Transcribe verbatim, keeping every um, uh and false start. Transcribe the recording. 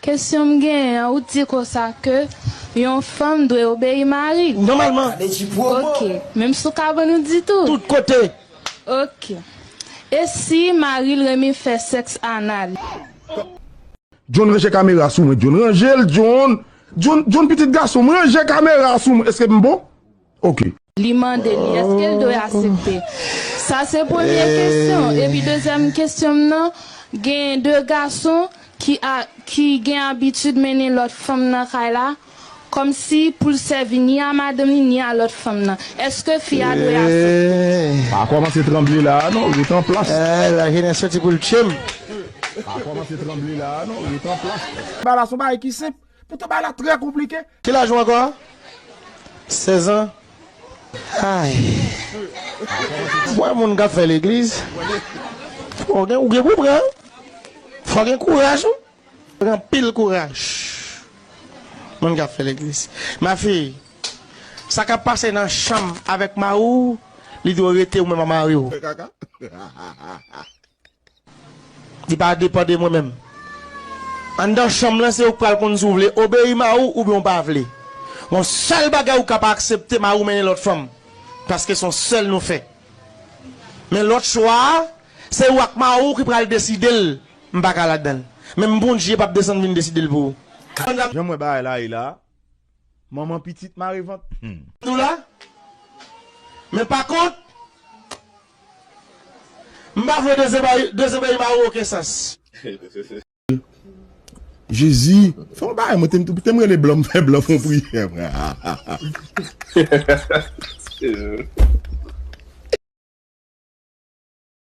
Kesyon m genyen an, ou di konsa ke yon fanm dwe obeyi mari l. Nòmalman. Ok, menm sou kabann ou di tou. Tout kote. Ok. E si mari l renmen fè sèks anal? John, ranje kamera sou mwen, John. Ranje l, John. John, John, pitit gason m, ranje kamera sou mwen. Èske m bon? Ok. Li mande li, èske l dwe aksepte? Sa se premye kesyon. Epi dezyèm kesyon m nan, gen de gason ki a, ki gen abitid mennen lòt fanm nan kay la, kòmsi pou l sèvi ni a madanm li, ni a lòt fanm nan. Èske fi a dwe aksepte? Pa kòmanse tranble la a non, ret an plas. Eh, la jeunesse soti pou l tchem. Pa kòmanse tranble la a non, ret an plas. Bagay la se yon bagay ki senp, poutan bagay la trè konplike. Ki laj ou ankò? Sèz an. Ay. Mwen moun k ap fè legliz. Fò gen, ou gen pou pran. Fò gen kouraj ou. Gen anpil kouraj. Moun k ap fè legliz. Ma fille, sa k ap pase nan chanm avèk mari w, li dwe rete ou menm ak mari w. Li pa depann de mwen menm. Anndan chanm lan, se ou k pral konn si w vle obeyi mari w oubyen w pa vle. Gon sèl bagay ou ka pa aksepte mari w mennen lòt fanm. Paske se yon sèl nou fè. Men lòt chwa a, se ou ak mari w ki pral deside l. M pa ka ladan l. Menm Bondye p ap desann vin deside l pou ou. Jan m wè bagay la ye la, manman pitit mare vant. Nou la. Men pa kont, m pa vle dezobeyi, dezobeyi mari w okenn sans. Jezi, fè yon bagay, mwen te m te m rele blan, m fè blan fè yon priyè.